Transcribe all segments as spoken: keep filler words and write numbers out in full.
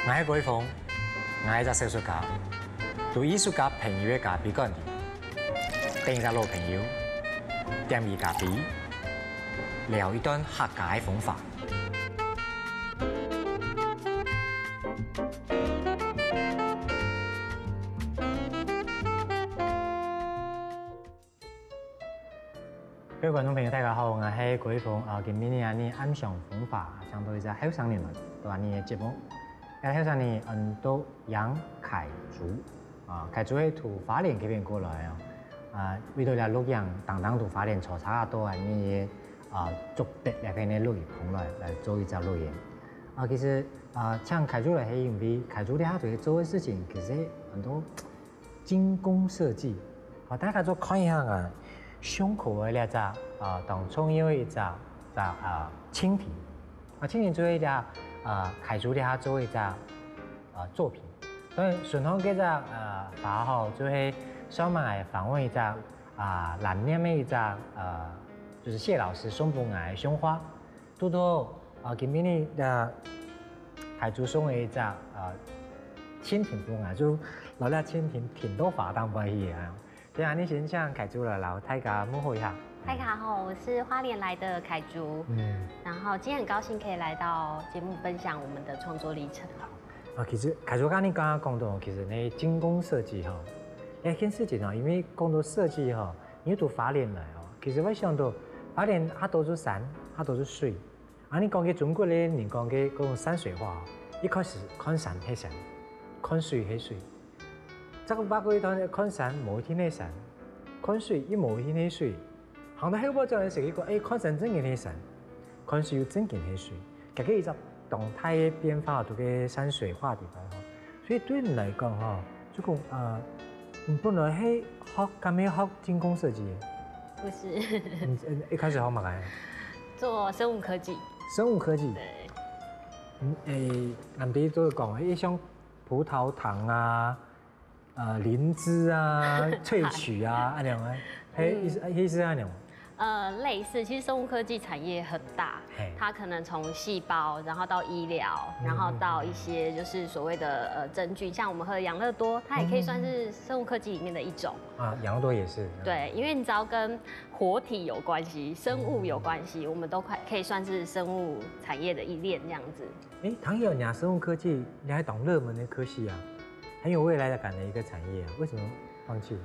𠊎係郭一峰，𠊎係一隻小說家，在藝術家朋友个咖啡館裡，等一隻老朋友，點佢咖啡，聊一段客家个風華。各位觀眾朋友，大家好，𠊎係郭一峰。啊，今晡日𠊎暗上風華，請到一隻後生人來到𠊎个節目。這後生人安到楊凱築。啊，凱築係在花蓮該片過來哦。啊，為著這錄影，當當在花蓮坐車到𠊎个啊竹北這片个錄影棚來，來做一隻錄影。啊，其實啊，請凱築來係因為凱築這下在做个事情，其實安到 精工設計。好，大家做看一下啊，胸口个這隻啊，當重要个一隻隻啊蜻蜓。啊，蜻蜓做一隻啊，凱築這下做一隻啊作品。當然，順後這隻啊花吼，就係上擺訪問一隻啊藍念个一隻啊，就是謝老師送分𠊎个胸花。 堵堵啊，今晡日啊，凱築送个一隻啊蜻蜓分𠊎，就摎這蜻蜓停到花頂背去啊。這下𠊎先請凱築來摎大家問候一下。大家好，我是花蓮來的凱築，嗯，然後今天很高興可以來到節目分享我們的創作歷程。啊，其實凱築剛才剛剛講到，其實呢，精工設計吼，這件事情吼，因為講到設計吼，你對花蓮來哦，其實𠊎想到花蓮較多就山，較多就水。 恁樣講个中國个人講个講山水畫，一開始看山係山，看水係水。再過畫過一段看山無一定係山，看水又無一定係水。行到後尾正來寫一個，哎，看山正經係山，看水又正經係水。這個一隻當大个變化，在該山水畫裡背吼。所以對你來講吼，就講呃，你本來係學，敢係學精工設計个？不是，你一開始學麼个？做生物科技。生物科技。對。嗯，誒，𠊎等都講，誒，像葡萄糖啊，呃，靈芝啊，萃取啊，恁樣啊，嘿，意思意思係恁樣。呃，類似，其實生物科技產業很大，它可能從細胞，然後到醫療，然後到一些就是所謂的呃真菌，像我們喝的養樂多，它也可以算是生物科技裡面的一種。啊，養樂多也是。對，因為你只要跟活體有關係，生物有關係，我們都快可以算是生物產業的一鏈這樣子。誒，唐有雅生物科技，你還當熱門的科系啊，很有未來感的一個產業啊，為什麼放棄？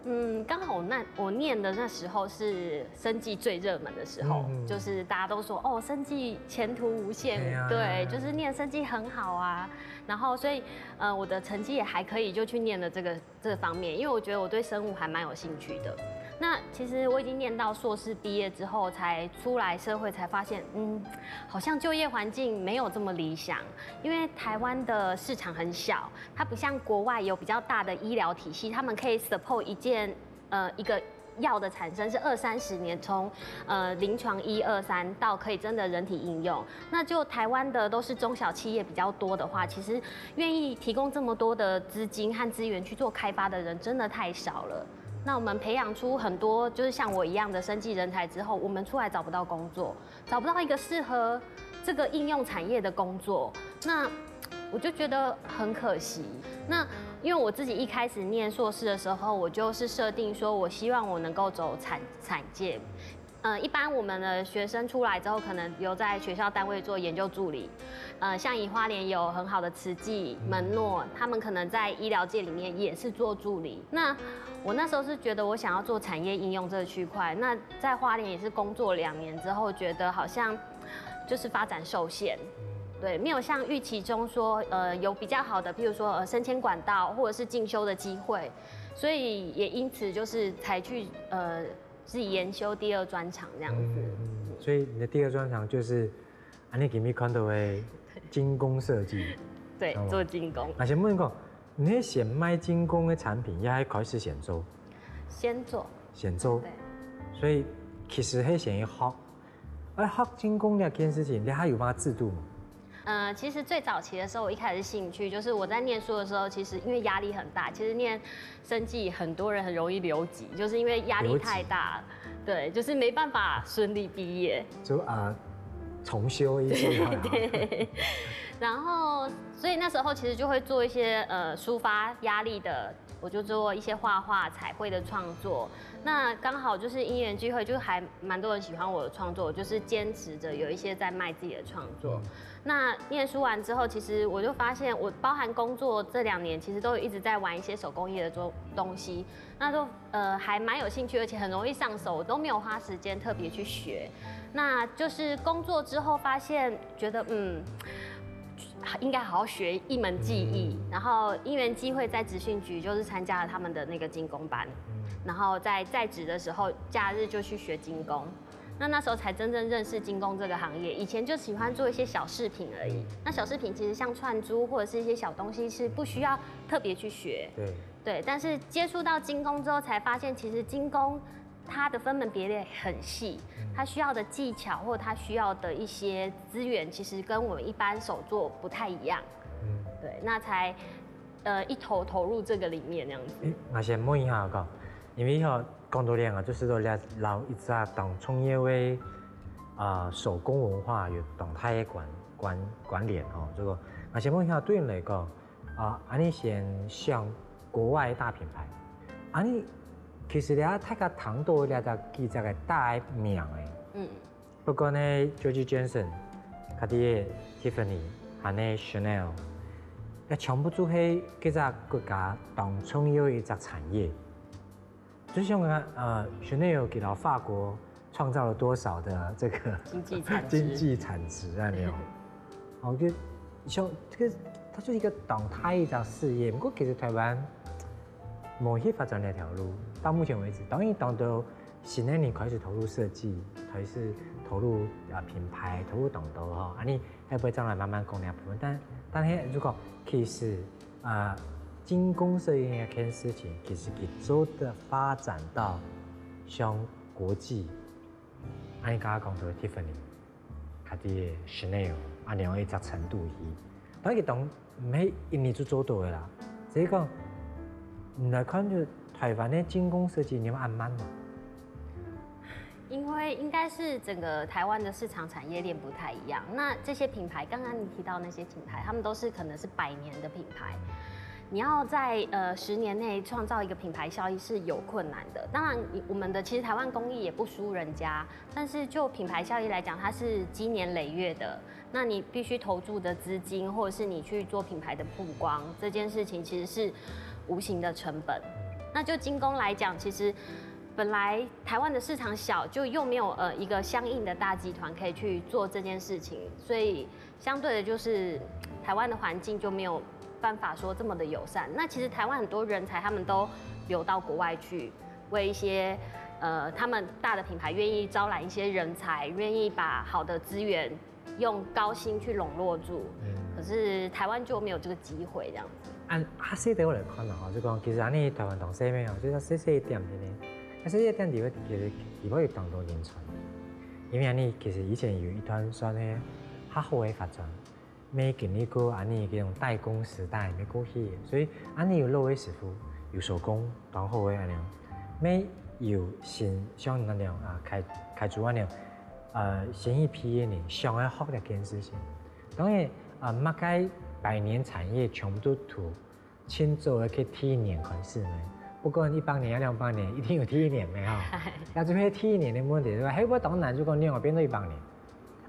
嗯，剛好我那我念的那時候是生技最熱門的時候，就是大家都說哦，生技前途無限，對，就是念生技很好啊。然後所以呃我的成績也還可以，就去念了這個這方面，因為我覺得我對生物還蠻有興趣的。那其實我已經念到碩士畢業之後，才出來社會，才發現，嗯，好像就業環境沒有這麼理想，因為台灣的市場很小，它不像國外有比較大的醫療體系，他們可以 support 一件呃一個藥的產生是二三十年，從呃臨床一二三到可以真的人體應用。那就台灣的都是中小企業比較多的話，其實願意提供這麼多的資金和資源去做開發的人真的太少了。那我們培養出很多就是像我一樣的生技人才之後，我們出來找不到工作，找不到一個適合這個應用產業的工作，那我就覺得很可惜。那因為我自己一開始念碩士的時候，我就是設定說我希望我能夠走產產界。呃，一般我們的學生出來之後，可能留在學校單位做研究助理。呃，像以花蓮有很好的慈濟、門諾，他們可能在醫療界裡面也是做助理。那我那時候是覺得我想要做產業應用這個區塊，那在花蓮也是工作兩年之後，覺得好像就是發展受限，對，沒有像預期中說，呃，有比較好的，譬如說呃升遷管道或者是進修的機會，所以也因此就是才去呃自己研修第二專長這樣子。所以你的第二專長就是，啊，你今日看到的精工設計，對，做精工。那先問你講，你係先買精工的產品，也係開始先做？先做，先做。對。所以其實係先去學，而學精工這件事情，你還有麼个制度嗎？呃，其實最早期的時候，我一開始興趣就是我在念書的時候，其實因為壓力很大，其實念生技很多人很容易留級，就是因為壓力太大，對，就是沒辦法順利畢業。就啊、呃、重修一些。對，然后，所以那时候其实就会做一些呃抒发压力的，我就做一些画画、彩绘的创作。那刚好就是因缘际会，就还蛮多人喜欢我的创作，我就是坚持着有一些在卖自己的创作。那念书完之后，其实我就发现，我包含工作这两年，其实都一直在玩一些手工艺的做东西。那都呃还蛮有兴趣，而且很容易上手，我都没有花时间特别去学。那就是工作之后发现，觉得嗯。应该好好学一门技艺，然后因缘际会在职训局就是参加了他们的那个精工班，然后在在职的时候假日就去学精工。那那时候才真正认识精工这个行业，以前就喜欢做一些小饰品而已。那小饰品其实像串珠或者是一些小东西，是不需要特别去学。对，对，但是接触到精工之后，才发现其实精工它的分门别类很细，它需要的技巧或它需要的一些资源，其实跟我们一般手作不太一样。嗯，对，那才呃一头投入这个里面那样子。我先问一下个，因为吼讲到这个，就是说了，老一只当重要的啊手工文化有当大的关关关联吼。这个，我先问一下，对你来讲，啊，恁呢先想国外大品牌，恁呢其实咧，大家谈到咧，个几只个大名诶，嗯，不管呢，George Jensen、Cartier、Tiffany，还有 Chanel，也全部都是这个国家当重要的一只产业。就像啊，呃，Chanel 给了法国创造了多少的这个经济产值经济产值啊，没有？哦，就像这个，它就是一个当大一个事业。不过其实台湾没去发展那条路，到目前为止，当然当多新的人开始投入设计，开始投入啊品牌，投入当多哈，啊你会不会将来慢慢讲那部分？但但是如果其实啊，精工设计那件事情，其实也做得发展到像国际。啊你刚刚讲到 Tiffany，佢个 Chanel，啊，两个一只程度去，但佢当每一年就做到的啦。所以讲，你来看就台湾的精工设计，你有暗慢嘛？因为应该是整个台湾的市场产业链不太一样。那这些品牌，刚刚你提到那些品牌，他们都是可能是百年的品牌。你要在呃十年内创造一个品牌效益是有困难的。当然，我们的其实台湾工艺也不输人家，但是就品牌效益来讲，它是积年累月的。那你必须投注的资金，或者是你去做品牌的曝光，这件事情其实是无形的成本。那就精工来讲，其实本来台湾的市场小，就又没有呃一个相应的大集团可以去做这件事情，所以相对的就是台湾的环境就没有办法说这么的友善。那其实台湾很多人才他们都流到国外去，为一些呃他们大的品牌愿意招揽一些人才，愿意把好的资源用高薪去笼络住，可是台湾就没有这个机会这样子。按下世代我来看啦，吼，就讲其实恁呢台湾当细咩吼，就像细细一点点呢，但是这点地方其实地方有当多人才，因为恁呢其实以前有一段算呢较好的发展，没经历过恁呢这种代工时代没过去，所以恁呢有老的师傅，有手工当好的恁呢，没有新像恁呢啊开开出恁呢呃新一批的人想要学这件事情。当然啊，么个百年产业全部都图 尽早个去第一年开始呢，不管一百年啊两百年，一定有第一年个哈。那这边第一年的问题是吧？还有当难，如果你要变到一百年，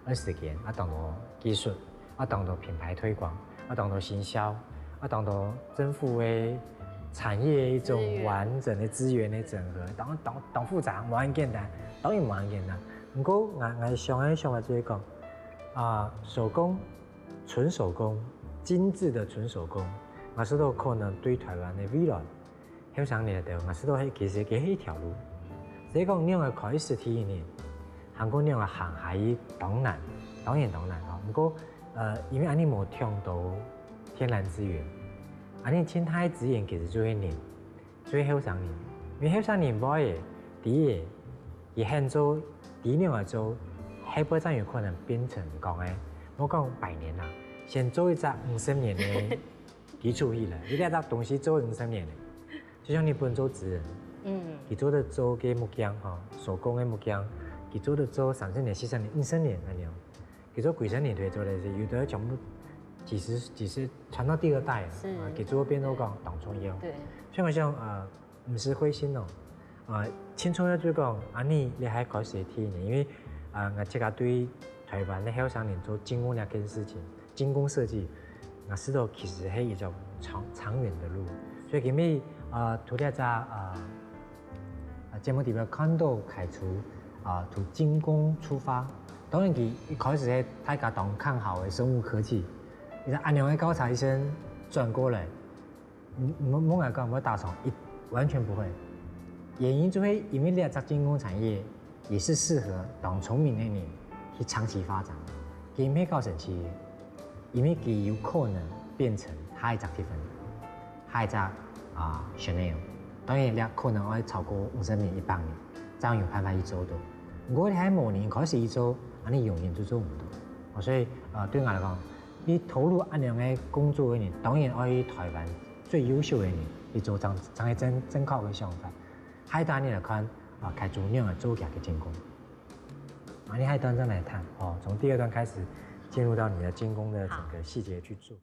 要时间，啊，当多技术，啊，当多品牌推广，啊，当多行销，啊，当多政府的产业一种完整的资源的整合，当当当复杂，蛮简单，当然蛮简单。不过，我我想一想啊，就是讲啊，手工 纯手工、精致的纯手工，𠊎試著可能對臺灣个未來，後生人來講，𠊎試著係其實佢係一條路。所以講，仰仔開始第一年，還過仰仔行下去當難，當然當難吼。毋過，呃，因為恁仔無搶到天然資源，恁仔盡大資源其實就係人。 所以後生人，因為後生人會个，知个，佢肯做，知仰仔做，後背正有可能變成講个，莫講百年啦，先做一隻五十年个基礎起來，你這隻東西做五十年个，就像日本做職人，嗯，佢做得做个木匠吼，手工个木匠，佢做得做三十年、四十年、五十年恁樣。 佢做幾十年都做得，有的全部，其實其實傳到第二代，是啊，其實會變到講當重要。對，所以我想，呃，毋使灰心哦。啊，盡重要就係講，啊，你你還開始第一年，因為啊，我自家對台灣的後生人做精工這件事情，精工設計，我知道其實係一種長長遠的路。所以今日啊，除了在啊啊節目裡面看到凱珠啊，從精工出發，當然佢一開始係大家當看好的生物科技，你看恁樣个交叉醫生轉過來， 你問問我講會打爽，一完全不會。原因就係因為這隻精工產業也是適合當聰明的人去長期發展，佢毋係搞神奇，因為佢有可能變成下一隻 Tiffany，下一隻啊 Chanel。當然，這可能愛超過五十年、一百年，正有辦法去做到。毋過你還無人開始去做，啊，你永遠都做毋到。哦，所以啊，對我來講， 你投入恁樣个工作个人，當然愛去台灣最優秀个人去做，正正係正正確个想法。下一代你來看啊，凱珠仰仔做佢个精工。啊，你下一段再來談哦，從第二段開始進入到你的精工的整個細節去做。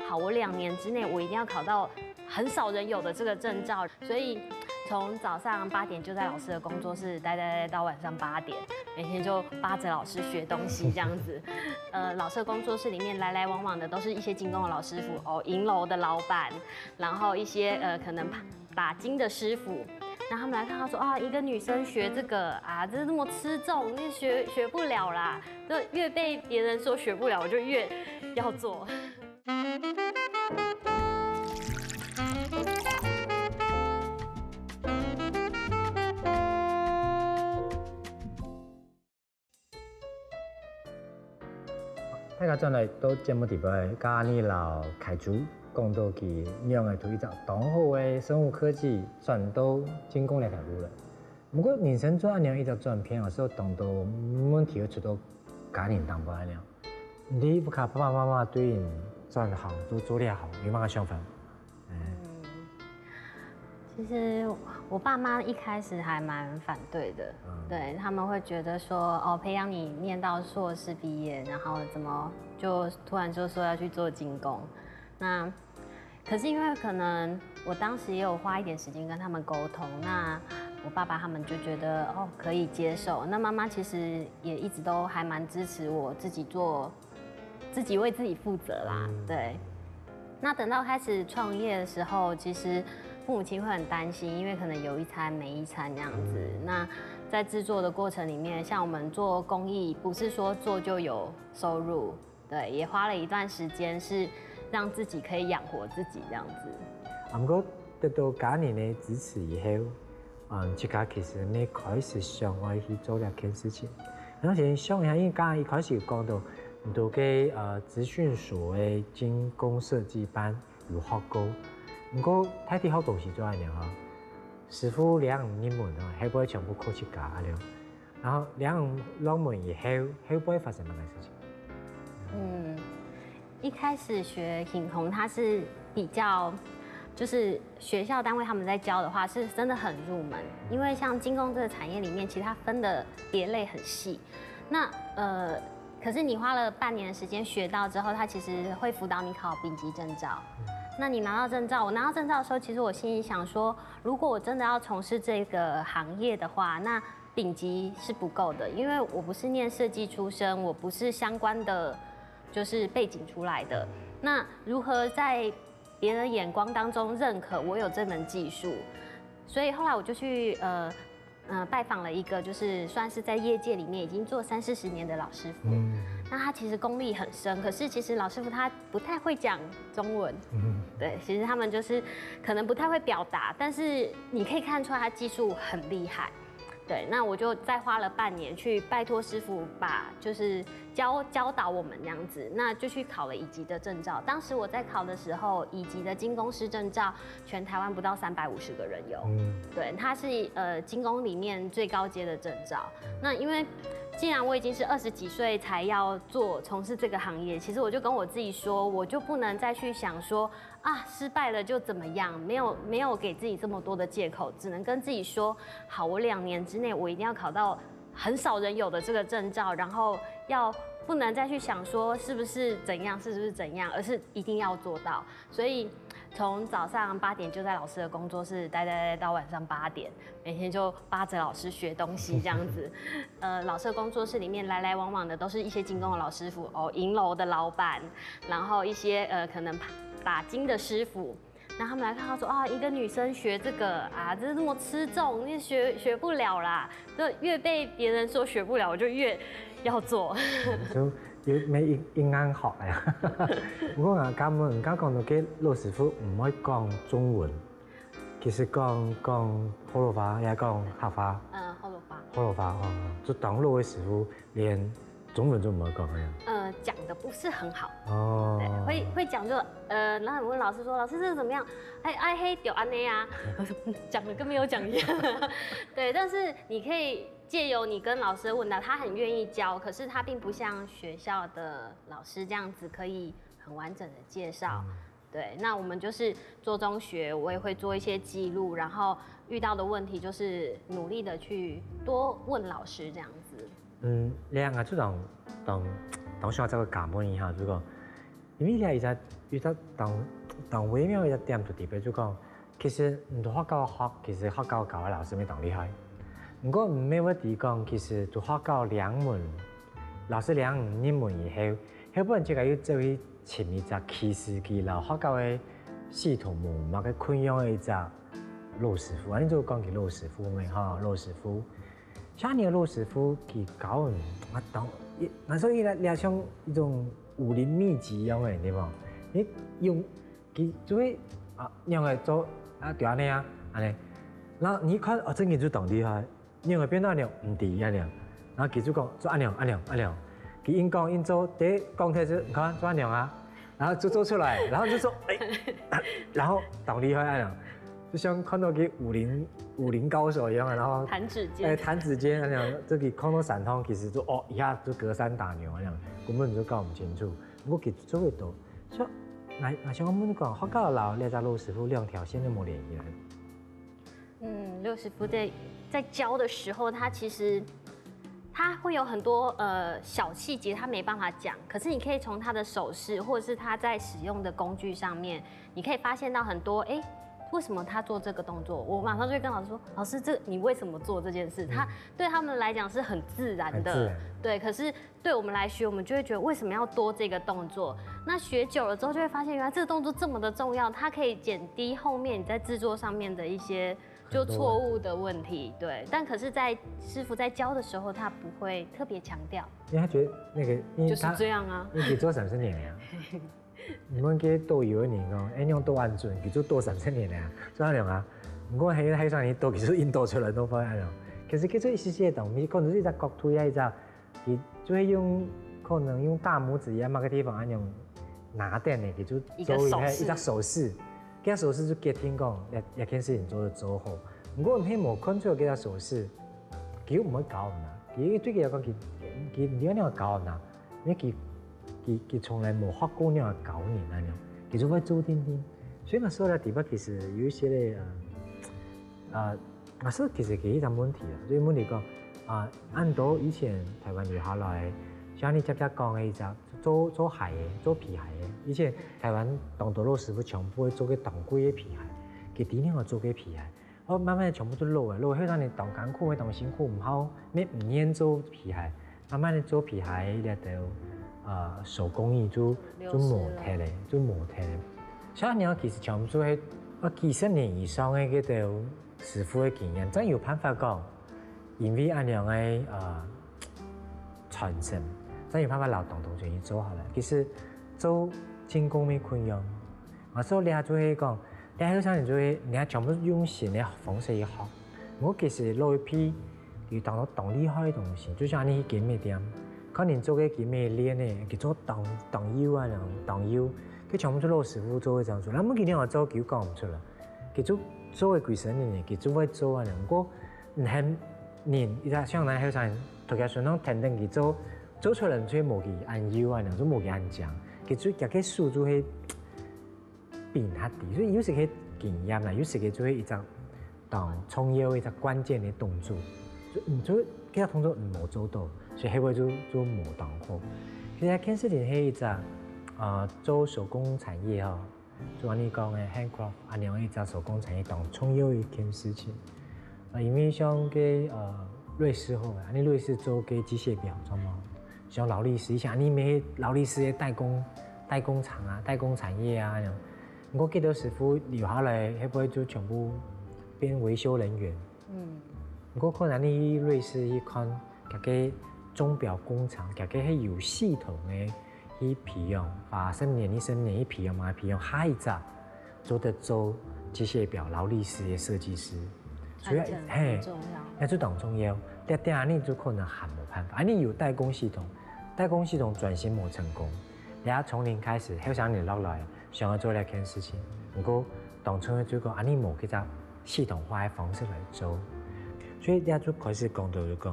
好，我兩年之內我一定要考到很少人有的這個證照，所以從早上八點就在老師的工作室待待待到晚上八點，每天就巴著老師學東西這樣子。呃，老師的工作室裡面來來往往的都是一些精工的老師傅哦，銀樓的老闆，然後一些呃可能打金的師傅。然後他們來看到說啊，一個女生學這個啊，這那麼吃重，那學學不了啦。就越被別人說學不了，我就越要做。大家轉來到節目裡背，頭先𠊎摎凱珠講到佢仰仔對一隻當好个生物科技轉到精工這條路了。毋過人生做恁樣一隻轉變，有時候當多問題會出到家庭當中恁樣。你屋下爸爸媽媽對你轉行做做這行有麼个想法？ 嗯，其實我爸媽一開始還蠻反對的，對，他們會覺得說，哦，培養你念到碩士畢業，然後怎麼就突然就說要去做精工？那可是因為可能我當時也有花一點時間跟他們溝通，那我爸爸他們就覺得哦可以接受，那媽媽其實也一直都還蠻支持我自己做，自己為自己負責啦，對。那等到開始創業的時候，其實父母親會很擔心，因為可能有一餐沒一餐這樣子。那在製作的過程裡面，像我們做工藝，不是說做就有收入，對，也花了一段時間是讓自己可以養活自己這樣子。啊，毋過得到家人个支持以後，嗯，自家其實乜開始想愛去做這件事情。然後先想一下，因為剛剛一開始有講到，你讀个呃資訊所个精工設計班有學過，毋過大體學東西做恁樣哈，師傅領你入門哈，後背全部靠自家恁樣。然後領落門以後，後背發生麼个事情？嗯，一開始學行童，它是比較，就是學校單位他們在教的話，是真的很入門，因為像精工這個產業裡面，其實它分的別類很細。那呃，可是你花了半年的時間學到之後，它其實會輔導你考丙級證照。那你拿到證照，我拿到證照的時候，其實我心裡想說，如果我真的要從事這個行業的話，那丙級是不夠的，因為我不是念設計出身，我不是相關的就是背景出來的。那如何在別人眼光當中認可我有這門技術？所以後來我就去呃呃拜訪了一個就是算是在業界裡面已經做三四十年的老師傅。那他其實功力很深，可是其實老師傅他不太會講中文。對，其實他們就是可能不太會表達，但是你可以看出來他技術很厲害。對，那我就再花了半年去拜託師傅把就是教教導我們這樣子，那就去考了乙級的證照。當時我在考的時候，乙級的精工師證照全台灣不到三百五十個人有。嗯，對，它是呃精工裡面最高階的證照。那因為既然我已經是二十幾歲才要做從事這個行業，其實我就跟我自己說，我就不能再去想說啊，失敗了就怎麼樣，沒有沒有給自己這麼多的藉口，只能跟自己說，好，我兩年之內我一定要考到很少人有的這個證照，然後要不能再去想说是不是怎样，是不是怎样，而是一定要做到。所以从早上八点就在老师的工作室待待待到晚上八点，每天就扒着老师学东西这样子。呃，老师的工作室里面来来往往的都是一些金工的老师傅哦，银楼的老板，然后一些呃可能打金的师傅。然后他们来看到说啊，一个女生学这个啊，这是那么吃重，你学学不了啦。就越被别人说学不了，我就越要做。就有没一一眼好哎呀。不过啊，刚刚刚讲到个老师傅唔会讲中文，其实讲讲普通话也讲客话，嗯，好了吧？普通话哦，就当老的师傅连中文都唔会讲哎呀。呃，讲的不是很好。哦，对，会会讲就呃，然后你问老师说，老师这是怎么样？哎哎嘿，有安呢啊，我说嗯讲的跟没有讲一样。对，但是你可以借由你跟老师的问答，他很愿意教，可是他并不像学校的老师这样子可以很完整的介绍。对，那我们就是做中学，我也会做一些记录，然后遇到的问题就是努力的去多问老师这样子。嗯，你看啊，就当当当下这个感问一下，如果因为你一直一直当当微妙一个点就特别就讲，其实你在学校学，其实学校教个老师没当厉害。不过唔係问题讲，其实在学校两门，老师两入门以后，后半自家又走去寻一只其实佢老学校个系统无么个困扰个一只老师傅，安尼就讲佢老师傅咩哈，老师傅。像你个老师傅，佢教人，啊，当，啊，所以呢，你像一种武林秘籍一样个，对无？你用佢就会啊，仰个做啊，就安尼啊，安尼。然后你看，哦，真个就当厉害，仰个变到安尼，毋知安尼。然后佢就讲做安尼，安尼，安尼。佢硬讲硬做，第一讲起就你看做安尼啊，然后就做出来，然后就说，哎，然后当厉害安尼，就像看到个武林武林高手一样，然后弹指间，哎，弹指间安尼，这个看到山上，其实就哦，一下就隔山打牛安尼，根本就搞毋清楚。不过佢做得到，所以，那那像我们讲，学校老这只老师傅两条线都没连起来。嗯，六师傅在在教的时候，他其实他会有很多呃小细节，他没办法讲，可是你可以从他的手势，或者是他在使用的工具上面，你可以发现到很多，哎，为什么他做这个动作？我马上就会跟老师说，老师，这你为什么做这件事？他对他们来讲是很自然的，很自然对，可是对我们来学，我们就会觉得为什么要多这个动作？那学久了之后，就会发现原来这个动作这么的重要，它可以减低后面你在制作上面的一些就错误的问题。对，但可是，在师傅在教的时候，他不会特别强调。因为他觉得那个，因为就是他这样啊。你去做三十年了呀。你们给多有的人讲，哎，用多安准，你做多三十年了呀，做那样啊。不过还还上你多，其实印度出来都发现了。可是其实一些些东西，可能是一只角度呀，一只，你就会用可能用大拇指呀，某个地方那种拿等的，你就一个做手势一只手势，这手势就决定讲，也也件事情做得做好。不过你没有看出这个手势，佢又唔会教人啊，佢对佢来讲，佢佢你要那样教人啊。 因为佢佢佢从来无学过那样教人啊，佢就会做定定。所以那时候呢，底下其实有一些咧，呃，呃，那时候其实佢一个问题啊，所以问题讲啊，按多以前台湾留下来，像你刚刚讲的一只做做鞋的，做皮鞋的，以前台湾当多老师傅全部会做个当贵的皮鞋，佢第一个做个皮鞋。 哦，慢慢全部都老了，老了，后生你当艱苦，当辛苦，毋好，你毋愿做皮鞋，慢慢的做皮鞋了都，呃，手工艺就就流失了没忒了，就没忒了。像你其实全部做个，呃，几十年以上的这个师傅的经验，真有办法讲，因为恁样的呃传承，真有办法老东东就已经做好了。其实做精工没困难，啊，所以你就会讲。 但后生人就会，人家全部用新的方式去学。我其实老一辈有当多当厉害的东西，就像你去金美店，可能做个金美链的，佢做当当幼啊，当幼，佢全部做老师傅做个这样做，那么佢另外做佢讲毋出来，佢就做个几十年呢，佢就会做啊，不过你很人，一下像咱后生人，头家孙能等等佢做，做出来就无佢安幼啊，就无佢安强，佢就佢个手就会。 变较低，所以有时个经验啦，有时个就会一只当重要一只关键的动作，就嗯，就个动作嗯无做到，所所以後尾就就無當好。其實這件事情係一隻啊做手工產業吼，就恁樣講个 handcraft，恁樣一隻手工產業當重要一件事情。啊，因為像个呃瑞士好啊，恁樣瑞士做个機械錶，知道嗎？像勞力士，以前恁樣乜勞力士个代工代工廠啊，代工產業啊，恁樣。毋過幾多師傅留下來，會不會就全部變維修人員？嗯，毋過可能你去瑞士去看，佢个鐘錶工廠，佢个係有系統个去培養，花十年、二十年去培養嘛，培養下一隻做得做機械錶勞力士个設計師。所以，很重要。那就當重要。這點你就可能還無辦法，啊，你有代工系統，代工系統轉型無成功，你要從零開始，後生人落來，想要做這件事情，毋過當初就講，啊，你無去找系統化个方式來做，所以這就開始講到就講，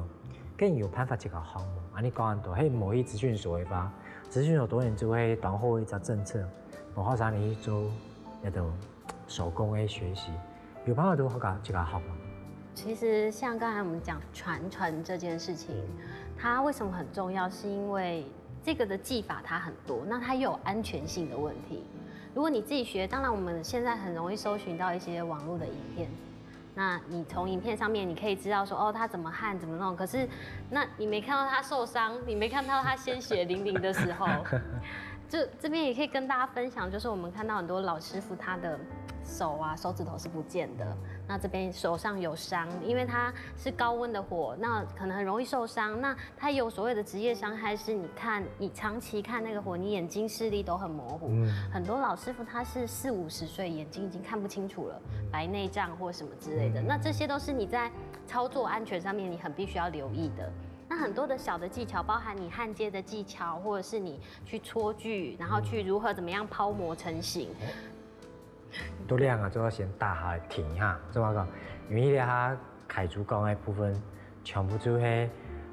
更有辦法一個項目，啊，你講很多，嘿，無去資訊所个話，資訊所當然就會當好一隻政策，無學生你去做那種手工个學習，有辦法都好搞一個項目。其實像剛才我們講傳承這件事情，它為什麼很重要？是因為這個的技法它很多，那它又有安全性的問題。如果你自己學，當然我們現在很容易搜尋到一些網絡的影片，那你從影片上面你可以知道說，哦，他怎麼焊怎麼弄，可是那你沒看到他受傷，你沒看到他鮮血淋淋的時候，就這邊也可以跟大家分享，就是我們看到很多老師傅他的手啊手指頭是不見的，那這邊手上有傷，因為它是高溫的火，那可能很容易受傷，那它有所謂的職業傷害，是你看你長期看那個火，你眼睛視力都很模糊。很多老師傅他是四五十歲，眼睛已经看不清楚了，白内障或什么之类的。那这些都是你在操作安全上面你很必须要留意的。那很多的小的技巧，包含你焊接的技巧，或者是你去戳具，然后去如何怎么样抛模成型。都這樣啊，就要先打下停下，怎麼講？因為這下凱珠講个部分，全部就係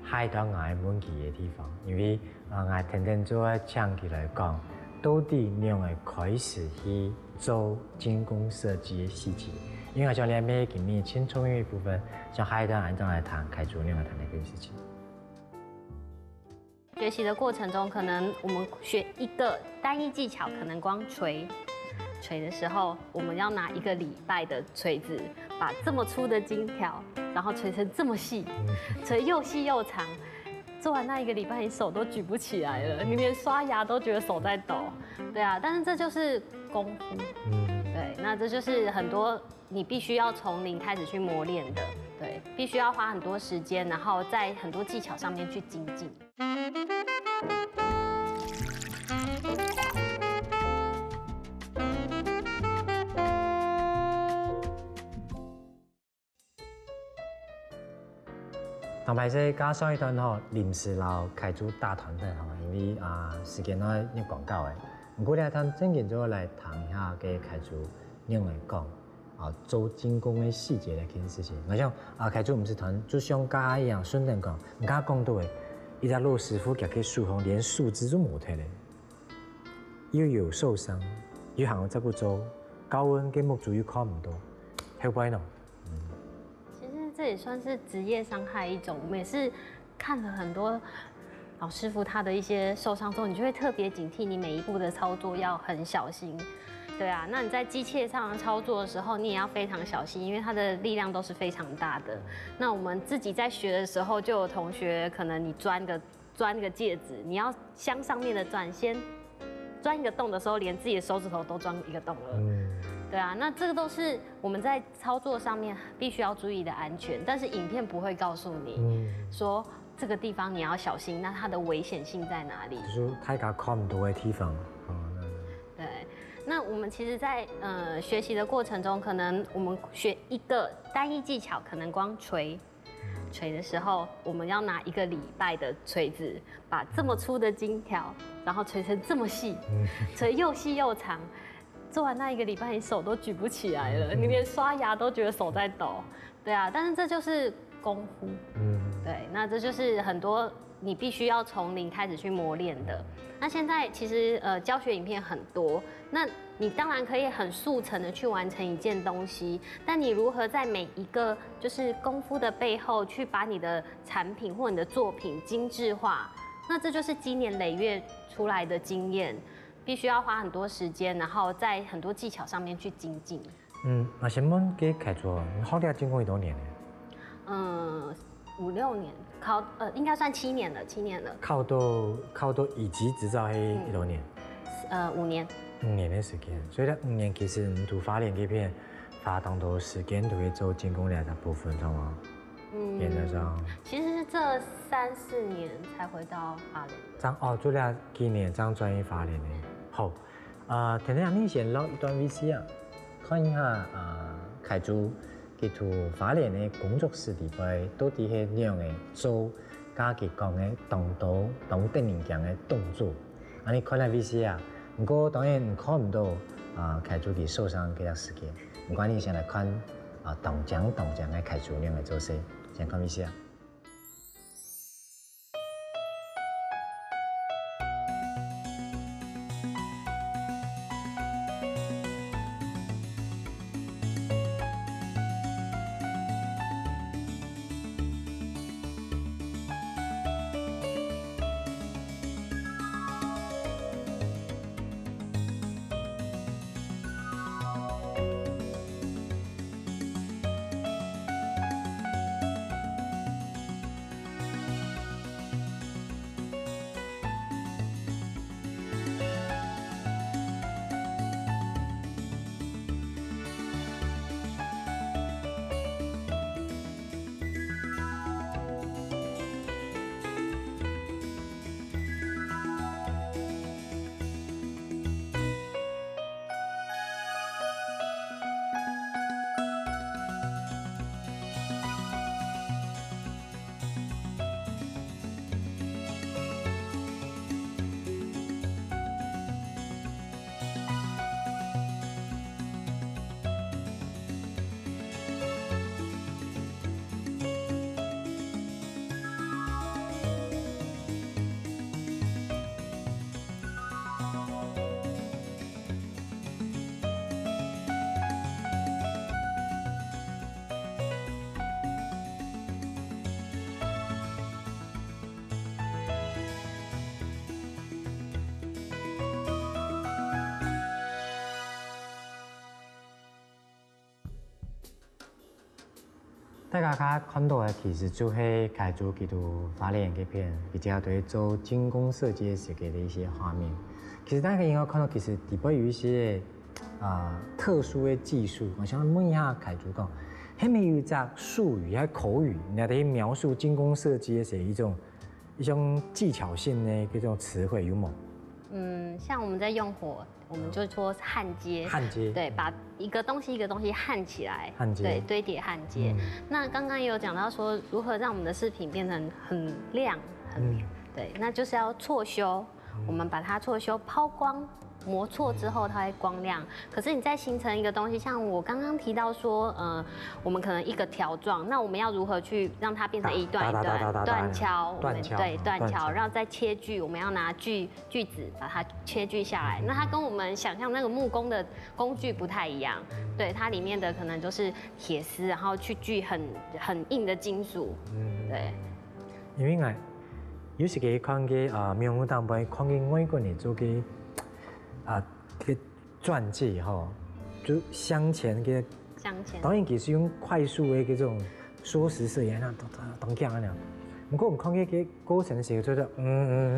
下一段𠊎問佢个地方，因為啊，𠊎天天就會請佢來講，到底仰會開始去做精工設計个事情，因為像你還沒給你輕鬆一部分，像下一段恁樣來談凱珠仰會談這件事情。学习的过程中，可能我们学一个单一技巧，可能光锤，锤的时候，我们要拿一个礼拜的锤子，把这么粗的金条，然后锤成这么细，锤又细又长。做完那一个礼拜，你手都举不起来了，你连刷牙都觉得手在抖。对啊，但是这就是功夫。嗯，对，那这就是很多你必须要从零开始去磨练的。对，必须要花很多时间，然后在很多技巧上面去精进。坦白說，加上一段吼，臨時摎凱珠打斷等吼，因為啊時間愛入廣告誒。毋過這段正經就來談一下个凱珠仰會講啊做精工个細節這件事情。𠊎想啊凱珠毋係談，就像剛剛一樣，順等講，你剛剛講到誒，一隻老師傅佢个手項連樹枝都無忒咧，又有受傷，又還愛照顧做，高溫个目珠又看毋到，後背呢？其实这也算是职业伤害一种，我们也是看了很多老师傅他的一些受伤之后，你就会特别警惕，你每一步的操作要很小心。对啊，那你在机械上操作的时候，你也要非常小心，因为它的力量都是非常大的。那我们自己在学的时候，就有同学可能你钻个钻个戒指，你要镶上面的钻，先钻一个洞的时候，连自己的手指头都钻一个洞了。嗯，对啊，那这个都是我们在操作上面必须要注意的安全，但是影片不会告诉你说这个地方你要小心，那它的危险性在哪里？就係大家看毋到个地方。哦，对，那我们其实在，呃学习的过程中，可能我们学一个单一技巧，可能光锤锤的时候，我们要拿一个礼拜的锤子，把这么粗的金条，然后锤成这么细，锤又细又长。做完那一个礼拜，你手都举不起来了，你连刷牙都觉得手在抖。对啊，但是这就是功夫。嗯，对，那这就是很多你必须要从零开始去磨练的。那现在其实呃教学影片很多，那你当然可以很速成的去完成一件东西，但你如何在每一个就是功夫的背后去把你的产品或你的作品精致化，那这就是积年累月出来的经验，必须要花很多时间，然后在很多技巧上面去精进。嗯，啊，先问个凯珠，你学了总共有多年呢？嗯，五六年，考呃应该算七年了，七年了，考到考到乙级执照係幾多年？呃五年。五年个時間，所以咧五年其實你在花蓮這片花當多時間都會做精工這隻部分，知道嗎？嗯，原則上，其实是这三四年才回到花莲。正哦，做了幾年正轉去花蓮个。好，啊，聽聽你先錄一段VCR，看一下啊，凱珠佢在花蓮个工作室裡背到底係仰般个做，加佢講个當多當得人驚个動作。啊，你看了VCR，不過當然看毋到啊，凱珠佢受傷个時間。不過你先來看啊，當靚當靚个凱珠仰般做事，先看VCR。大家看到个其實就係凱珠佢在花蓮該片，比較對做精工設計个時節个一些畫面。其實大家應該看到，其實裡背有一些啊、特殊个技術。我想問一下凱珠講，係毋係有一隻術語，還口語，你來去描述精工設計个時一種一種技巧性个這種詞彙有無？嗯，像我们在用火，我们就说焊接，焊接。对，把一个东西一个东西焊起来，焊接对，堆叠焊接。嗯那刚刚也有讲到说，如何让我们的饰品变成很亮、很、嗯对，那就是要错修。我们把它错修抛光，磨错之后它会光亮。可是你再形成一个东西，像我刚刚提到说，呃，我们可能一个条状，那我们要如何去让它变成一段一段打打打打打打断敲？我们断敲对断敲，断敲然后再切锯，我们要拿锯锯子把它切锯下来。那它跟我们想象那个木工的工具不太一样，对，它里面的可能就是铁丝，然后去锯很很硬的金属，嗯，对。因為𠊎有時个看个啊，網路頂背看个外國人做个啊个鑽戒吼，就鑲嵌个，鑲嵌。當然佢係用快速个這種縮時攝影啊，當當當強啊。不過我看个个過程時，就係嗯嗯嗯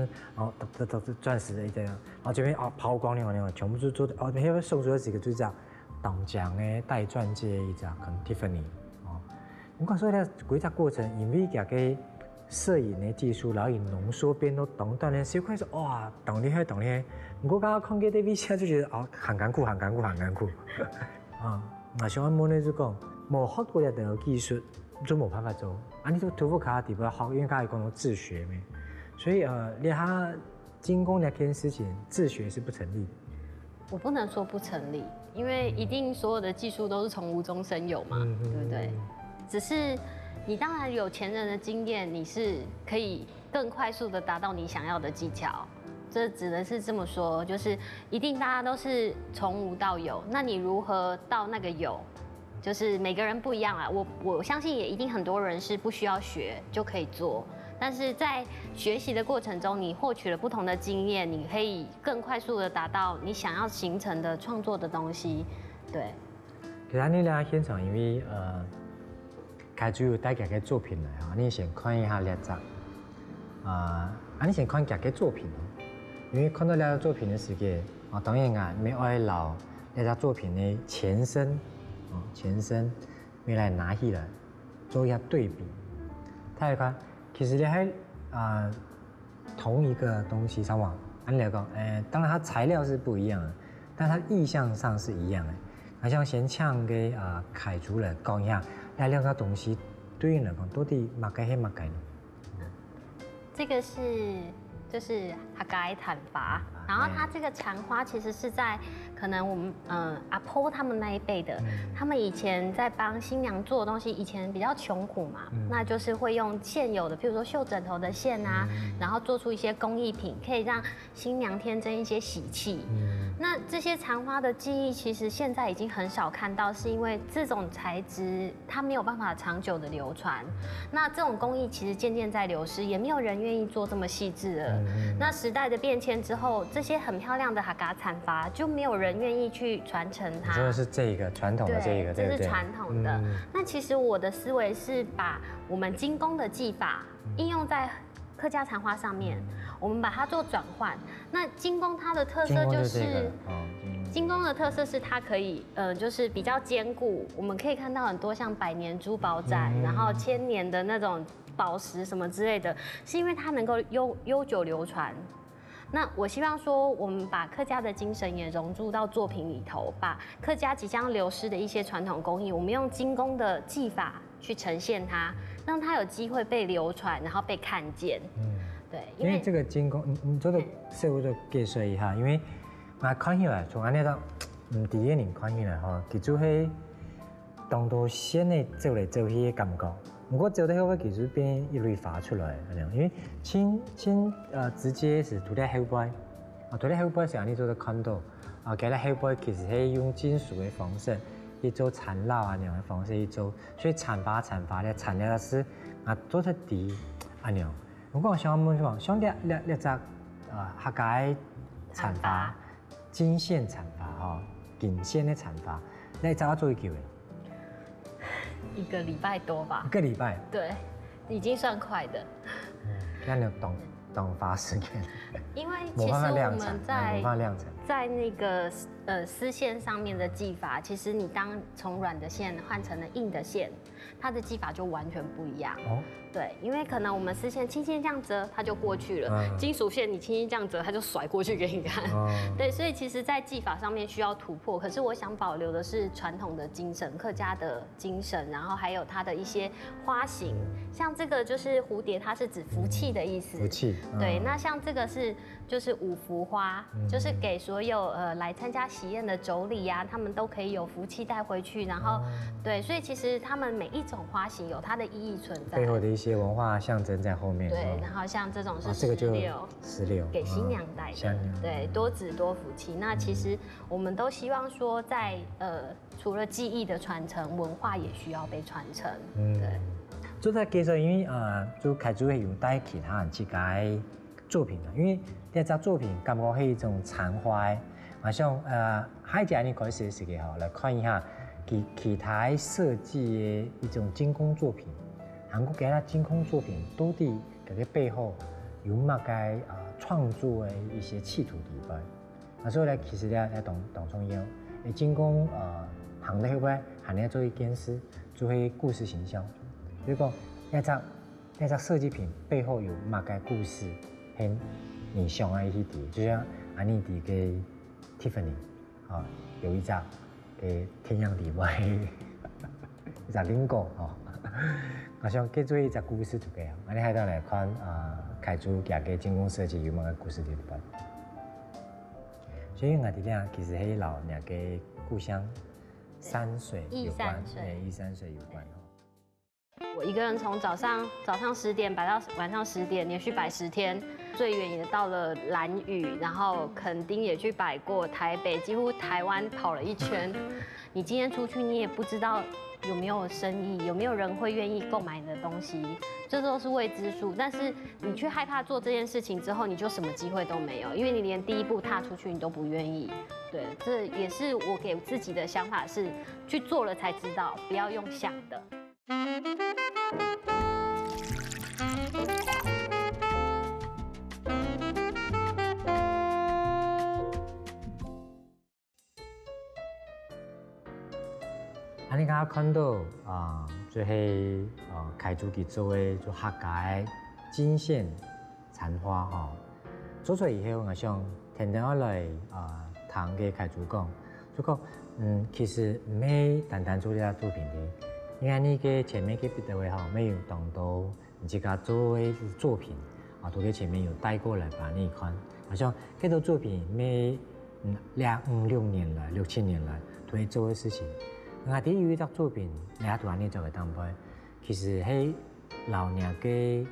嗯，然後噠噠噠鑽石的一个，然後這邊啊拋光了，全部就做哦，那个送出來是一个最早當靚个戴鑽戒一隻，可能 Tiffany 哦。我講所以呢，這隻過程，因為佢个攝影个技術，然後以濃縮變到當短个，小可說哇，當厲害，當厲害。不過剛剛看个 David 就覺得哦，很艱苦，很艱苦，很艱苦。啊，那想要問的就講，無學過這个技術，就無辦法做。啊，你就塗覆卡底部學，因為剛才講到自學咩，所以呃，你下精工這件事情，自學是不成立的。我不能说不成立，因为一定所有的技术都是从无中生有嘛，嗯嗯对不对？只是你当然有前人的经验，你是可以更快速的达到你想要的技巧。这只能是这么说，就是一定大家都是从无到有，那你如何到那个有？就是每个人不一样啊，我我相信也一定很多人是不需要学就可以做，但是在学习的过程中，你获取了不同的经验，你可以更快速的达到你想要形成的创作的东西。对，其實呢，現場因為呃，開始有帶佢个作品來哈，你先看一下這隻啊，啊，你先看佢个作品哦，因為看到這隻作品的時間，哦，當然啊，你愛摎這隻作品的前身，哦，前身，你來拿起來做一下對比。大家看，其實你還啊。同一个东西上网，按理来讲，诶，当然它材料是不一样的，但它意象上是一样的。那像先请个啊凯珠来讲一下，那两个东西对你来讲到底么个系么个呢？这个是就是哈该昙花，然后它这个禅花其实是在可能我们呃阿婆他们那一辈的，他们以前在帮新娘做的东西，以前比较穷苦嘛，那就是会用现有的，譬如说绣枕头的线啊，然后做出一些工艺品，可以让新娘添增一些喜气。那这些残花的技艺，其实现在已经很少看到，是因为这种材质它没有办法长久的流传。那这种工艺其实渐渐在流失，也没有人愿意做这么细致了。那时代的变迁之后，这些很漂亮的哈嘎残花就没有人愿意去传承它。说的是这个传统的这个，这是传统的。那其实我的思维是把我们精工的技法应用在客家残花上面，我们把它做转换。那精工它的特色就是，精工的特色是它可以，呃，就是比较坚固。我们可以看到很多像百年珠宝展，然后千年的那种宝石什么之类的，是因为它能够悠悠久流传。那我希望说，我们把客家的精神也融入到作品里头，把客家即将流失的一些传统工艺，我们用精工的技法去呈现它，让它有机会被流传，然后被看见。嗯，对，因为这个精工，你你做个稍微个解说一下，因为我看起来从安尼个，嗯，第一个人看起来吼，其实就系当多线个走来走去个感觉。不过走到后尾其实变一蕊花出来，安尼，因为真真呃直接是涂在后背，啊，涂在后背是安尼做得看到，啊，其实后背其实是用金属个方式去做缠绕啊，那样的方式去做，所以缠花缠花咧缠了是啊，做得滴啊那样。我讲想问讲，像这这这只啊，客家个缠花，金线缠花吼，金线个缠花，那一只要做几久诶？一个礼拜多吧。一个礼拜。对，已经算快的。那你有懂懂发时间？因为其实我们在在那个呃丝线上面的技法，其实你当从软的线换成了硬的线，它的技法就完全不一样。哦。对，因为可能我们丝线轻轻这样折，它就过去了。金属线你轻轻这样折，它就甩过去给你看。对，所以其实，在技法上面需要突破。可是我想保留的是传统的精神，客家的精神，然后还有它的一些花型，像这个就是蝴蝶，它是指福气的意思。福气。对，那像这个是就是五福花，就是给所有呃来参加喜宴的妯娌啊，他们都可以有福气带回去。然后对，所以其实他们每一种花型有它的意义存在，背后的一些文化象征在后面。对，然后像这种是石榴，石榴给新娘戴的，对，多子多福气。那其实我们都希望说，在呃除了技艺的传承，文化也需要被传承。嗯，对。做得介绍，因为呃，就开始会有带其他人去个作品啊，因为这只作品感觉是一种禅花，好像呃，海姐你开始时候吼，来看一下其其他设计的一种精工作品，韩国其他精工作品到底这个背后有么个啊创作的一些企图底背。啊，所以呢，其实呢，也当当重要，诶，精工呃，行到后尾，还要做一件事，就系故事形象。所以讲，那只 那只设计品背后有么个故事，很你想要去知，就像安妮迪跟 Tiffany 啊，有一只个天阳地外，一只灵果哦，好像给做一只故事出来，安尼还当来看啊，开出佢个精工设计有么个故事出来。所以我哋咧，其实系老人个故乡山水有关，对，与山水有关。我一个人从早上早上十点摆到晚上十点，连续摆十天，最远也到了兰屿，然后垦丁也去摆过，台北几乎台湾跑了一圈。你今天出去，你也不知道有没有生意，有没有人会愿意购买你的东西，这都是未知数。但是你去害怕做这件事情之后，你就什么机会都没有，因为你连第一步踏出去你都不愿意。对，这也是我给自己的想法是，去做了才知道，不要用想的。啊，你刚刚看到啊，就係啊，開始佢做个就客家个針線 產花吼。做出來以後，𠊎想天天愛來啊，聽个開主講，就講，嗯，其實毋係單單做這作品个，因為你个前面个別个位吼，乜有當多你自家做个作品啊，都在前面有帶過來分你看。好像這个作品乜嗯，兩五六年來、六七年來都在做个事情。𠊎第一有一隻作品，你還都還你做个當背，其實係 摎若个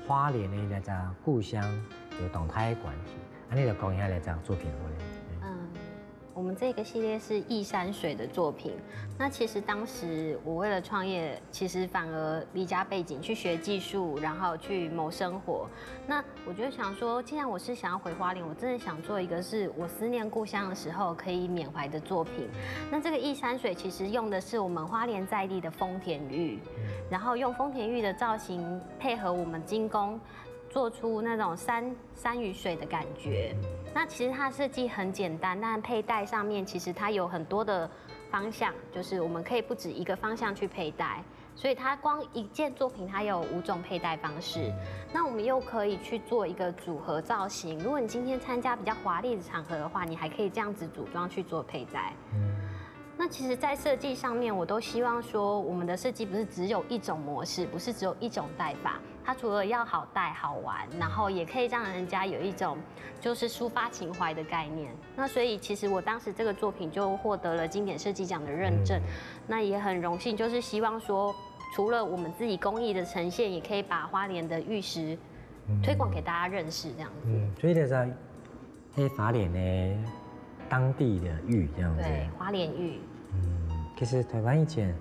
花蓮个那隻故鄉有當大个關係。恁樣就講一下這隻作品好了。嗯，我们这个系列是易山水的作品。那其实当时我为了创业，其实反而离家背景去学技术，然后去谋生活。那我就想说，既然我是想要回花莲，我真的想做一个是我思念故乡的时候可以缅怀的作品。那这个易山水其实用的是我们花莲在地的丰田玉，然后用丰田玉的造型配合我们金工，做出那种山山与水的感觉。那其实它设计很简单，但佩戴上面其实它有很多的方向，就是我们可以不止一个方向去佩戴。所以它光一件作品，它有五种佩戴方式。那我们又可以去做一个组合造型。如果你今天参加比较华丽的场合的话，你还可以这样子组装去做佩戴。那其实，在设计上面，我都希望说，我们的设计不是只有一种模式，不是只有一种戴法。它除了要好戴、好玩，然后也可以让人家有一种就是抒发情怀的概念。那所以，其实我当时这个作品就获得了经典设计奖的认证。那也很荣幸，就是希望说，除了我们自己工艺的呈现，也可以把花莲的玉石推广给大家认识，这样子。嗯，所以就係係花蓮个當地的玉這樣子。对，花莲玉。嗯，其實台灣以前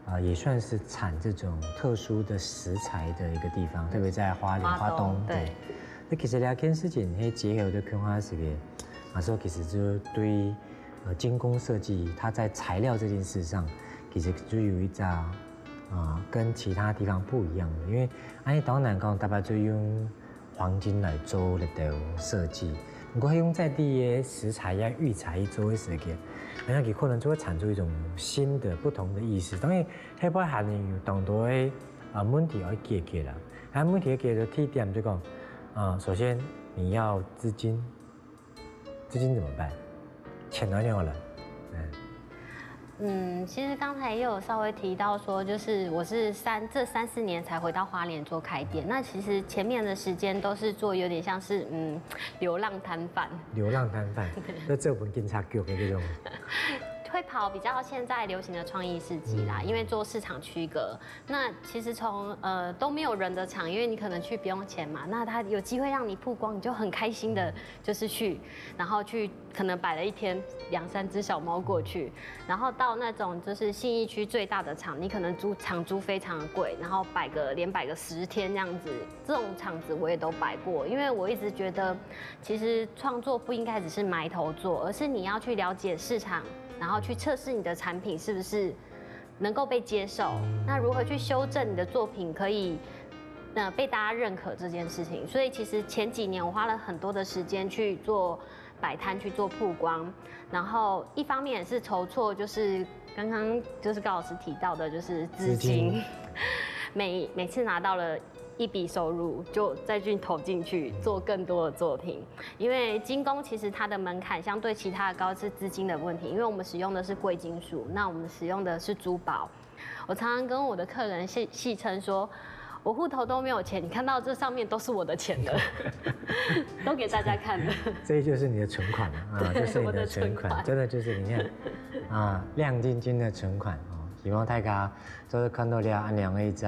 啊，也算是產這種特殊的石材的一個地方，特別在花蓮、花東。對。那其實這件事情，係結合到共下个，啊，所以其實就對呃精工設計，它在材料這件事上，其實就有一隻啊，跟其他地方不一樣的，因為恁樣當然講，大家就用黃金來做那兜設計。毋過用在地个石材呀、玉材去做个設計，好像佢可能就會產出一種新的、不同的意思。當然，後背還有當多个啊問題要解決啦。啊問題解決的第一點就講，啊，首先你要資金，資金怎麼辦？錢哪裡來？嗯。嗯，其实刚才也有稍微提到说，就是我是三这三四年才回到花莲做开店。那其实前面的时间都是做有点像是嗯流浪摊贩，流浪摊贩，就做分警察局的那種。会跑比较现在流行的创意市集啦，因为做市场区隔。那其实从呃都没有人的场，因为你可能去不用钱嘛，那他有机会让你曝光，你就很开心的，就是去，然后去可能摆了一天两三只小猫过去，然后到那种就是信义区最大的场，你可能租场租非常的贵，然后摆个连摆个十天这样子，这种场子我也都摆过，因为我一直觉得，其实创作不应该只是埋头做，而是你要去了解市场，然后去测试你的产品是不是能够被接受，那如何去修正你的作品可以。呃，被大家认可这件事情，所以其实前几年我花了很多的时间去做摆摊，去做曝光，然后一方面也是筹措，就是刚刚就是高老师提到的，就是资金，每每次拿到了一笔收入，就再去投进去做更多的作品。因为精工其实它的门槛相对其他的高是资金的问题，因为我们使用的是贵金属，那我们使用的是珠宝。我常常跟我的客人戏戏称说，我户头都没有钱，你看到这上面都是我的钱了，都给大家看了。这就是你的存款了啊，这是你的存款，真的就是你看啊，亮晶晶的存款哦。希望大家就是看到了恁樣个一隻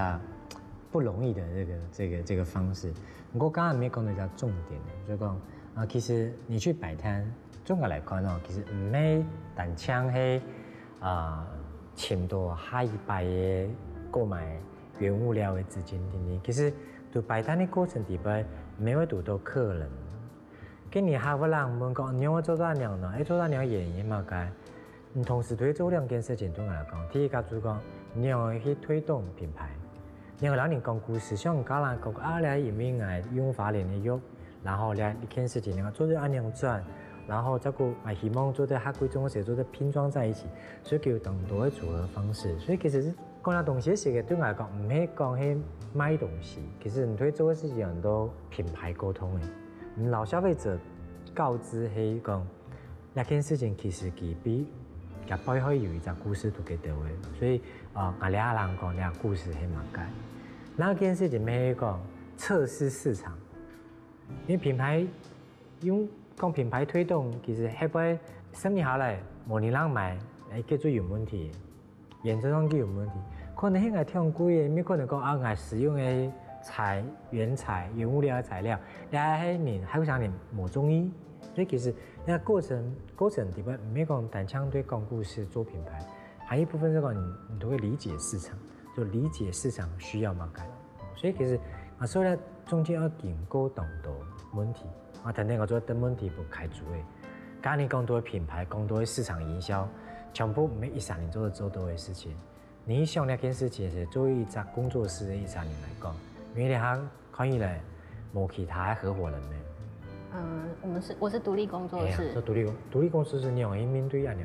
不容易的這個這個這個方式。不過剛剛沒講到一隻重點，就講啊，其實你去擺攤，總个來看哦，其實毋係單淨係啊尋到下一擺个購買原物料个資金定定。其實在擺攤个過程底背，毋會堵到客人。跟你客人問講，你會做到恁樣呢？會做到恁樣原因嘛該？ 你同時都會做兩件事情，對𠊎來講，第一個就係講，你愛去推動品牌，你愛摎人講故事，像你剛才講啊，這因為𠊎用花蓮个肉，然後這一件事情，你看做得恁樣轉，然後再過，啊，希望做得較貴重个時候做得拼裝在一起，所以有當多个組合方式。所以其實是講到東西个時候，對𠊎來講，毋係講係賣東西，其實你對做个事情很多品牌溝通个，你摎消費者告知係講。 這件事情其實佢比佢背後有一隻故事都幾多个，所以啊，𠊎這下人講這故事係麼个？那件事情乜係講測試市場，因為品牌用講品牌推動，其實後背生意好來，無人人買，哎，該就有問題。 原則上就有問題。可能係𠊎忒貴个，也可能講啊，𠊎使用个材原材、原物料个材料，這係人後生人無中意。所以其實這過程過程底背，毋係講單淨對講故事做品牌，還有一部分係講你你都會理解市場，就理解市場需要麼个。所以其實啊，所以呢，中間要經過當多問題。 啊，等等𠊎做得問題分剋開除个。剛剛你講到个品牌，講到个市場營銷，全部毋係一儕人做得做到个事情。你想這件事情係作為一隻工作室个一儕人來講，因為你還看起來無其他个合夥人呢。嗯，我們是我是獨立工作室，哎呀，做獨立工獨立工作室，你有去面對恁樣个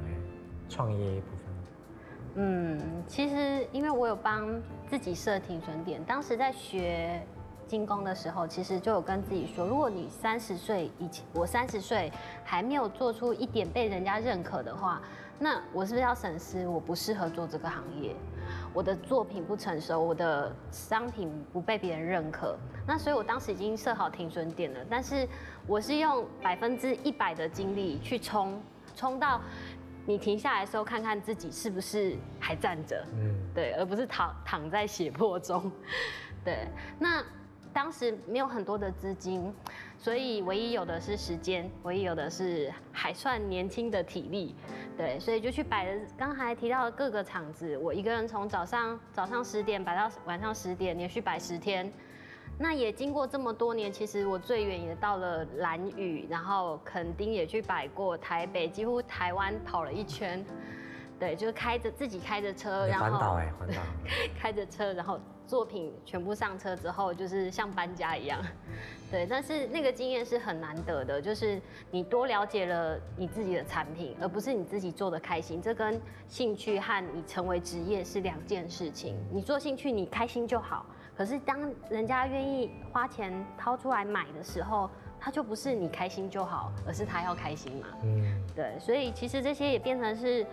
創業个部分嗎？ 嗯，其實因為我有幫自己設停損點，當時在學精工的時候，其實就有跟自己說，如果你三十歲以前，我三十歲還沒有做出一點被人家認可的話，那我是不是要審視我不適合做這個行業？我的作品不成熟，我的商品不被別人認可，那所以我當時已經設好停損點了，但是我是用百分之一百的精力去衝。 衝到你停下來的時候，看看自己是不是還站著，嗯，對，而不是躺躺在血泊中，對。那當時沒有很多的資金，所以唯一有的是時間，唯一有的是還算年輕的體力，對，所以就去擺了剛才提到的各個場子，我一個人從早上早上十點擺到晚上十點，連續擺十天。 那也經過這麼多年，其實我最遠也到了蘭嶼，然後墾丁也去擺過，台北幾乎台灣跑了一圈。對，就是開著自己開著車，然後環島哎，環島。開著車，然後作品全部上車之後，就是像搬家一樣。對，但是那個經驗是很難得的，就是你多了解了你自己的產品，而不是你自己做的開心。這跟興趣和你成為職業是兩件事情。你做興趣，你開心就好。 可是當人家願意花錢掏出來買的時候，他就不是你開心就好，而是他要開心嘛。嗯，對，所以其實這些也變成是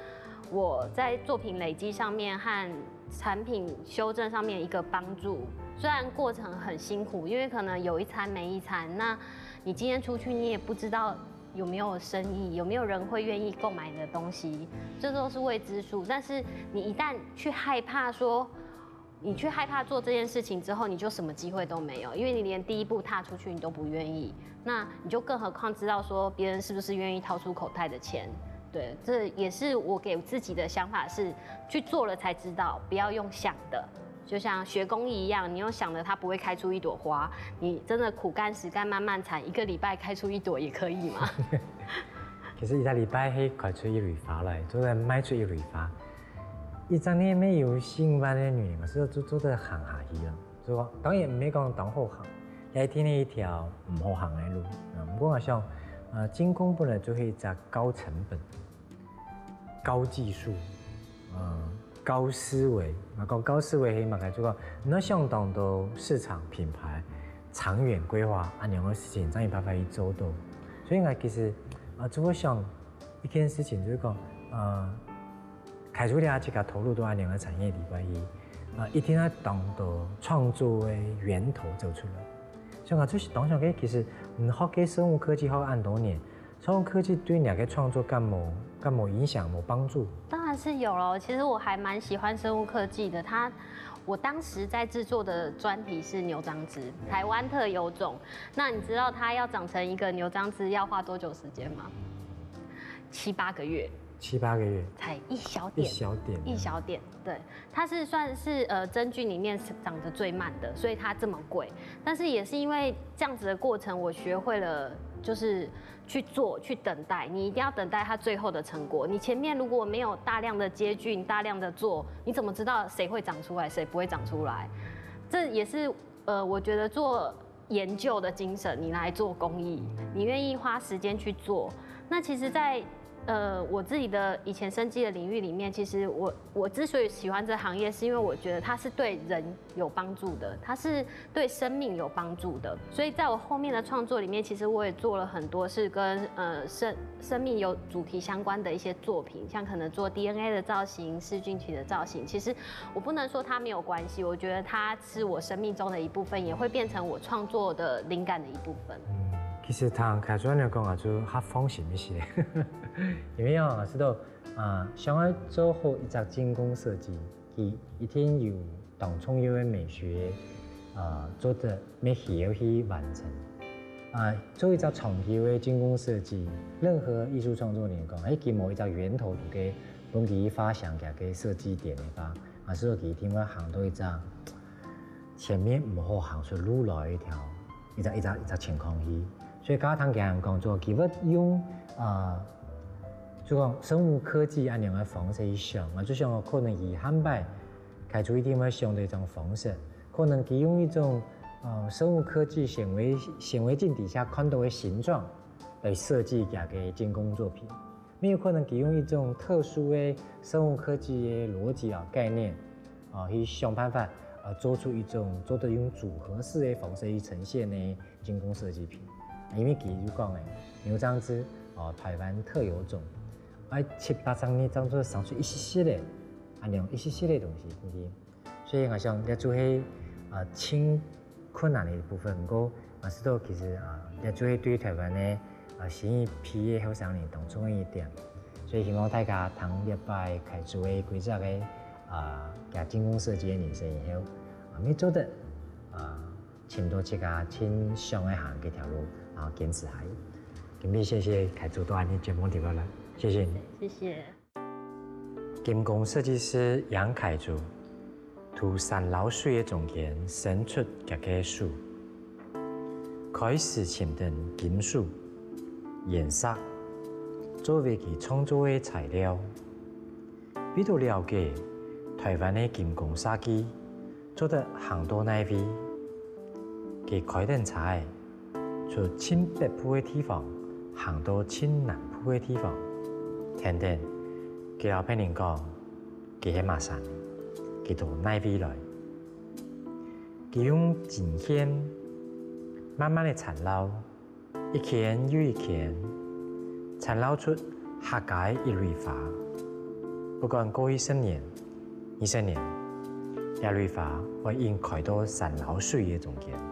我在作品累積上面和產品修正上面一個幫助。雖然過程很辛苦，因為可能有一餐沒一餐，那你今天出去，你也不知道有沒有生意，有沒有人會願意購買你的東西，這都是未知數。但是你一旦去害怕說， 你去害怕做這件事情之後，你就什麼機會都沒有，因為你連第一步踏出去你都不願意，那你就更何況知道說別人是不是願意掏出口袋的錢。對，這也是我給自己的想法是，去做了才知道，不要用想的。就像學工藝一樣，你用想的，它不會開出一朵花。你真的苦幹實幹，慢慢纏，一個禮拜開出一朵也可以嘛。其實一個禮拜係開出一蕊花來，做得賣出一蕊花。 一隻年尾有四五萬个女人，係做做得行下去啊。所以講，當然毋係講當好行，也一定係一條毋好行个路。啊，毋過𠊎想，呃，精工本來就係一隻高成本、高技術、呃，高思維。啊，講高思維係麼个？就講你愛想當多市場、品牌、長遠規劃，恁樣个事情，正有辦法去做到。所以𠊎其實，啊，就會想一件事情，就係講，呃， 開出了自家投入到恁樣个產業裡背去，啊，一定愛當多創作个源頭走出來。所以𠊎就係當想个，其實，嗯，學个生物科技學恁多年，生物科技對你个創作敢無，敢無影響、無幫助？當然是有咯。其實我還蠻喜歡生物科技的。它，我當時在製作的專題是牛樟芝，台灣特有種。那你知道它要長成一個牛樟芝要花多久時間嗎？七八個月，七八個月，才一小一點，小點，一小点。对，它是算是呃真菌里面长得最慢的，所以它这么贵。但是也是因为这样子的过程，我学会了就是去做、去等待。你一定要等待它最后的成果。你前面如果没有大量的接菌、大量的做，你怎么知道谁会长出来，谁不会长出来？这也是呃，我觉得做研究的精神，你来做公益，你愿意花时间去做。那其实在，呃我自己的以前生技的领域里面，其实我我之所以喜欢这行业，是因为我觉得它是对人有帮助的，它是对生命有帮助的。所以在我后面的创作里面，其实我也做了很多是跟呃生生命有主题相关的一些作品，像可能做 D N A 的造型、噬菌体的造型。其实我不能说它没有关系，我觉得它是我生命中的一部分，也会变成我创作的灵感的一部分。其實聽凱珠恁樣講啊，就較放心一些。因為啊，知道啊，想要做好一隻精工設計，佢一定有當重要的美學，啊，做得乜需要去完成。啊，做一隻長久的精工設計，任何藝術創作來講，係佢無一隻源頭个，分佢發想佢个設計點个話，啊，所以佢一定會行到一隻前面毋好行出路來一條，一隻一隻一隻情況去。所以剛剛聽佢人講做，佢會用啊，就講生物科技恁樣个方式去想，啊，就想可能佢下擺開出一定會想到一種方式，可能佢用一種呃生物科技顯微顯微鏡底下看到个形狀來設計佢个精工作品。 也有可能佢用一種特殊个生物科技个邏輯啊概念，啊，去想辦法，啊，做出一種做得用組合式个方式去呈現个精工設計品。啊，因為佢就講誒，牛樟芝，哦，台灣特有種，愛七八十年正做生出一息息个，啊，兩一息息个東西，對不對？ 所以𠊎想，這就係啊盡困難个一部分。毋過，𠊎知道其實啊，這就係對台灣个啊新一批个後生人當中个一點。所以希望大家聽這擺開始个規則个啊，佢精工設計个人生以後，啊，乜做得啊尋到自家盡想愛行个條路，然後堅持下去。今日謝謝凱珠到𠊎等節目裡背來，謝謝你。謝謝。 金工設計師楊凱珠，在山摎水个中間伸出佢个手，開始尋等金屬、顏色，作為佢創作个材料。為著了解台灣个金工設計， 做得行到哪位，佢開等車仔，從盡北部个地方行到盡南部个地方，跈等佢摎別人講，佢係麼儕，佢到哪位來。佢用針線慢慢仔纏繞， 一圈又一圈，纏繞出客家个一蕊花。不管過去十年、二十年，這蕊花會緊開到山摎水个中間。